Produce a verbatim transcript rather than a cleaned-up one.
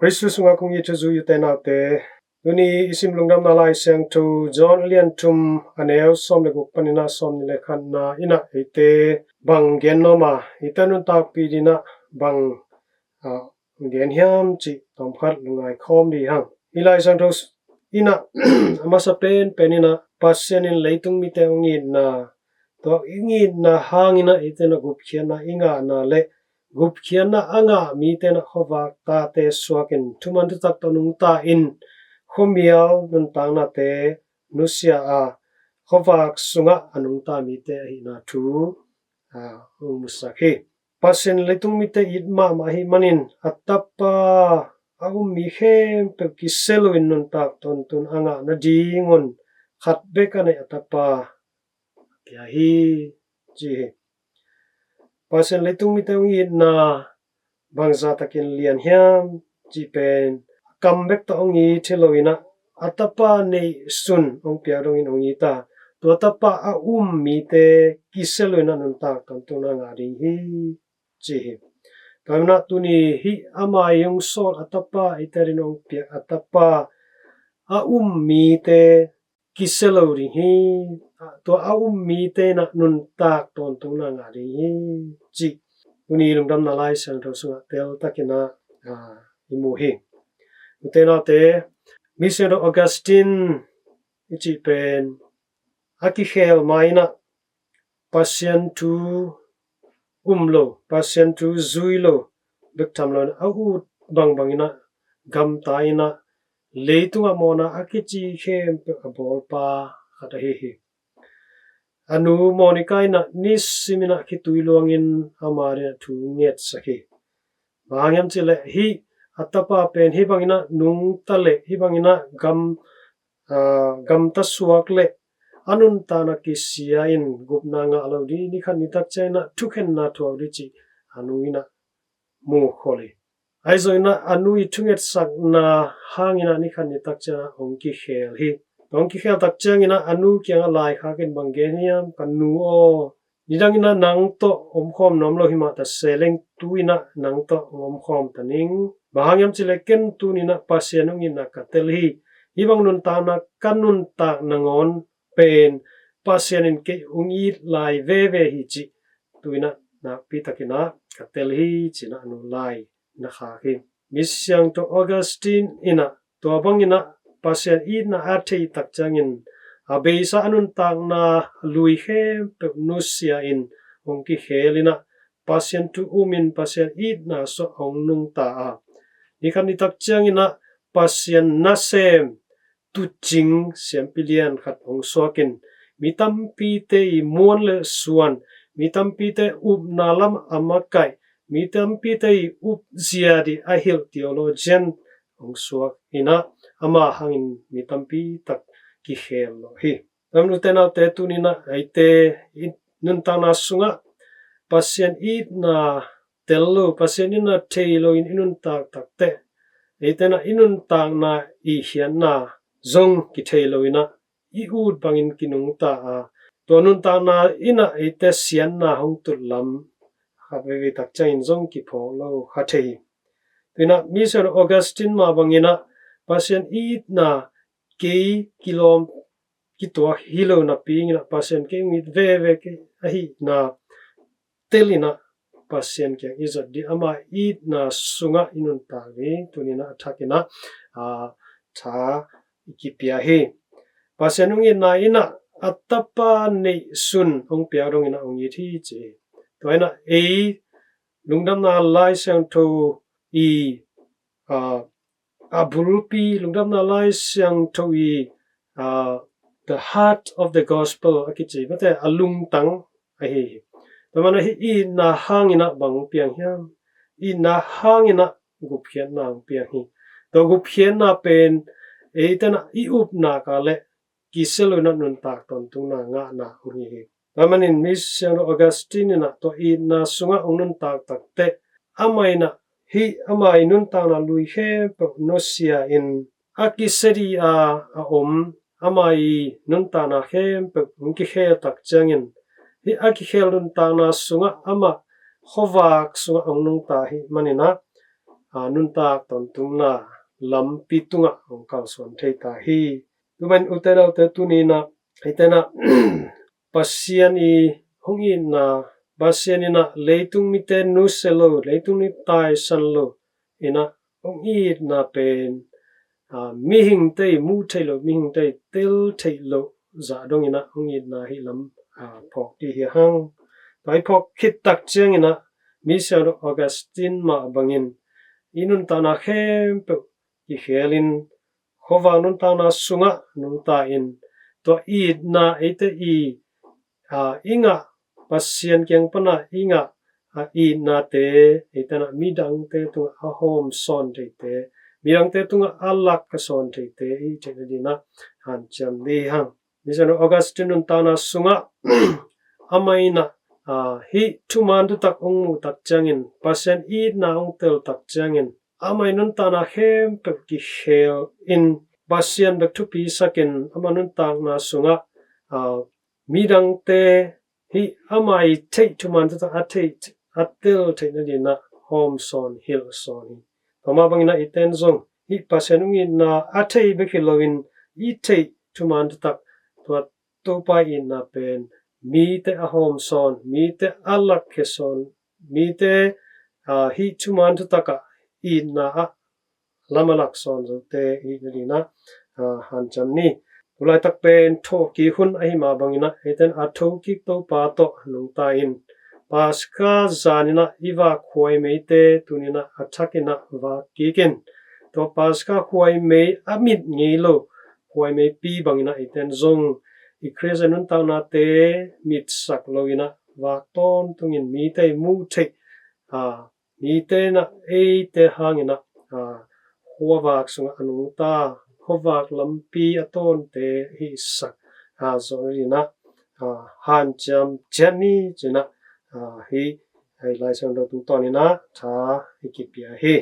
Khrist sungah kong it thuzui ute naute, tuni i sim Lungdamna Lai Siangtho John a lian thum, a neu sawm le guk panin ah sawm nih le khatna in ah eite bang gen nuam a, eite nuntakpih dingin ah bang, ah, gen hiam cih tawmkhat lungngai khawm dih hang. Hih Lai Siangtho in ah a masa penpen in ah Pasian in leitung mite hong itna, tua hong itna hangin ah eite in ah gupkhiatna i ngahna le gupkhiatna a ngah mite in ah khuavak tate suakin thuman thutak tawh nungta in khuamial nuntaknate nusia a, khuavak sungah a nungta mite ahihna thu, ah, hong musak hi. Pasian leitung mite it mahmah ahih manin a Tapa a um mi khempeuh kisia loin nuntak tawntung a ngah nadingun khat bek a neih a Tapa pia hi, ci hi. Pasian leitung mite hong itna bangzah takin lian hiam cih pen kam bek tawh hong it hi loin ah a Tapa neihsun hong piak dongin hong it a, tua Tapa a um mite kisia loin ah nuntak tawntungna ngah ding hi, ci hi. Tua hi in ah tuni hih ama i hong sawl a Tapa, eite adingin hong piak a Tapa a um mite kisia lo ding hi. Tua a um mite in ah nuntak tawntungna ngah ding hi, cih tuni Lungdamna Lai Siangtho sungah teltakin ah, ah, i mu hi. Ute naute, Misiangtho Augustine i cih pen a kikhel ma in ah Pasian thu um lo, Pasian thu zui lo bek tham loin a ut bangbang in ah gamta in ah leitungah mawhna a kici khempeuh a bawlpa khat ahi hi. A nu Monica in ah nisim in ah khitui luangin ama dingin ah thu ngetsak hi. Bang hang hiam cih leh hih a Tapa pen hih bangin ah nungta leh hih bangin ah gam, ah, gamta suak leh a nuntakna kisia in gupna ngah lo ding, ni khat ni tak ciangin ah thukhenna thuak ding cih a nu in ah mukhol hi. Ahi zongin ah a nu i thungetsakna hangin ah ni khat ni tak ciangin ah hong kikhel hi. Hong kikhel tak ciangin ah a nu kiangah laikhakin bang gen hiam, ka nu aw, nidangin ah nang tawh omkhawm nuam lo hi mah ta se leng tu-in ah nang tawh hong omkhawm ta ning. Bang hang hiam cih leh ken tuni-in ah Pasian hong itna ka tel hi. Hih bang nuntakna ka nuntak nangawn pen Pasian in kei hong it lai veve hi cih tu-in ah nakpi takin ah ka tel hi, ci-in ah a nu lai na khak hi. Misiangtho Augustine in ah tua bangin ah Pasian itna a thei tak ciangin a beisa a nuntakna lui khempeuh nusia in hong kikhel in ah Pasian thu um in Pasian itna sungah hong nungta a, ni khat ni tak ciangin ah Pasian nasem tuucing siampi lian khat hong suak in mi tampite i muan le suan, mi tampite upna lam a makaih, mi tampite i upzia ding a hilh theologian hong suak in ah ama hangin mi tampi tak kikhel lo hi. Ute naute, tuni-in ah eite i nuntakna sungah Pasian itna tel lo, Pasian itna thei loin i nuntak takteh, eite in ah i nuntakna i khiatna zong kithei loin ah i ut bangin kinungta a, tua nuntakna in ah eite siatna hong tut lam khat veivei tak ciangin zong kiphawk lo kha thei hi. Tu-in ah Misiangtho Augustine mah bangin ah Pasian itna kei kilawm kituak hi lo napi-in ah Pasian kei hong it veve kei ahihna tel in ah Pasian kiang i zat ding, ama itna sungah i nuntak ding tuni-in ah a thakin ah, ah, tha i kipia hi. Pasian hong itna in ah a Tapa neihsun hong piak dongin ah hong it hi, ci hi. Tua in ah ei Lungdamna Lai Siangtho i, ah, a bulpi, Lungdamna Lai Siangtho i, ah, the heart of the gospel a kici, mate, a lungtang ahi hi. Tua manin ah hih itna hangin ah bang hong piang hiam? Itna hangin ah gupkhiatna hong piang hi. Tua gupkhiatna pen eite in ah i upna ka leh kisia loin ah nuntak tawntungna ngahna hong hi hi. Tua manin Misiangtho Augustine in ah tua itna sungah hong nuntak takteh, amah in ah hih ama i nuntakna lui khempeuh nusia in a kisia ding a, a om, ama i nuntakna khempeuh hong kikhel tak ciangin hih a kikhel nuntakna sungah amah khuavak sungah hong nungta ahih manin ah a, nuntak tawntungna lampi tungah hong kalsuan thei ta hi. Tua manin ute naute, tuni-in ah, eite in ah Pasian i hong itna, Pasian in ah leitung mite nusia lo, leitung mi taisan lo in ah hong itna pen, a, mihingte i muh theih loh, mihingte i tel theih loh zah dongin ah hong itna hih lam, a, phawk ding hi hang. Tua i phawk khit tak ciangin ah, Misiangtho Augustine mah bangin, i nuntakna khempeuh kikhelin, khuavak nuntakna sungah nungta in, tua itna eite i, a, i ngah, Pasian kiang pana i ngah, a, itnate, eite in ah midangte tungah a hawm sawn theite, midangte tungah a lak a sawn theite i hih theihna dingin ah hanciam ding hi hang. Misiangtho Augustine nuntakna sungah, amah in ah, a, hih thuman thutak hong muh tak ciangin, Pasian itna hong tel tak ciangin, amah i nuntakna khempeuh kikhel in, Pasian bek thupi sakin, amah nuntakna sungah, a, midangte hih amah i theih thuman thutak a theih, a tel theihna dingin ah hawm sawn, hilh sawn hi. Tua mah bangin ah eite in zong hih Pasian hong itna a thei bek hi loin, i theih thuman thutak, tua Topa itna pen mite a hawm sawn, mite a lakkhia sawn, mite, a, hih thuman thutak ah itna ah lam a lak sawn zote i hih nadingin ah, a, hanciam ni. Tulaitak pen thawhkik hun ahih mah bangin ah, eite in a thokik Topa tawh nungta in, Paska zanin ah i vak khuaimeite tuni-in ah a thakin ah vak kik in. Tua Paska khuaimei a mit ngei lo khuaimeipi bangin ah eite in zong i Khristian nuntaknate mitsak loin ah, vak tawntungin mite i muh theih, a, mite in ah eite hangin ah, a, khuavak sungah a nungta, khuavak lampi a tawnte hihsak, a, zawh nadingin ah, a, hanciam ciat ni ci-in ah, a, hih, hih Lai Siangtho tungtawnin ah tha i kipia hi.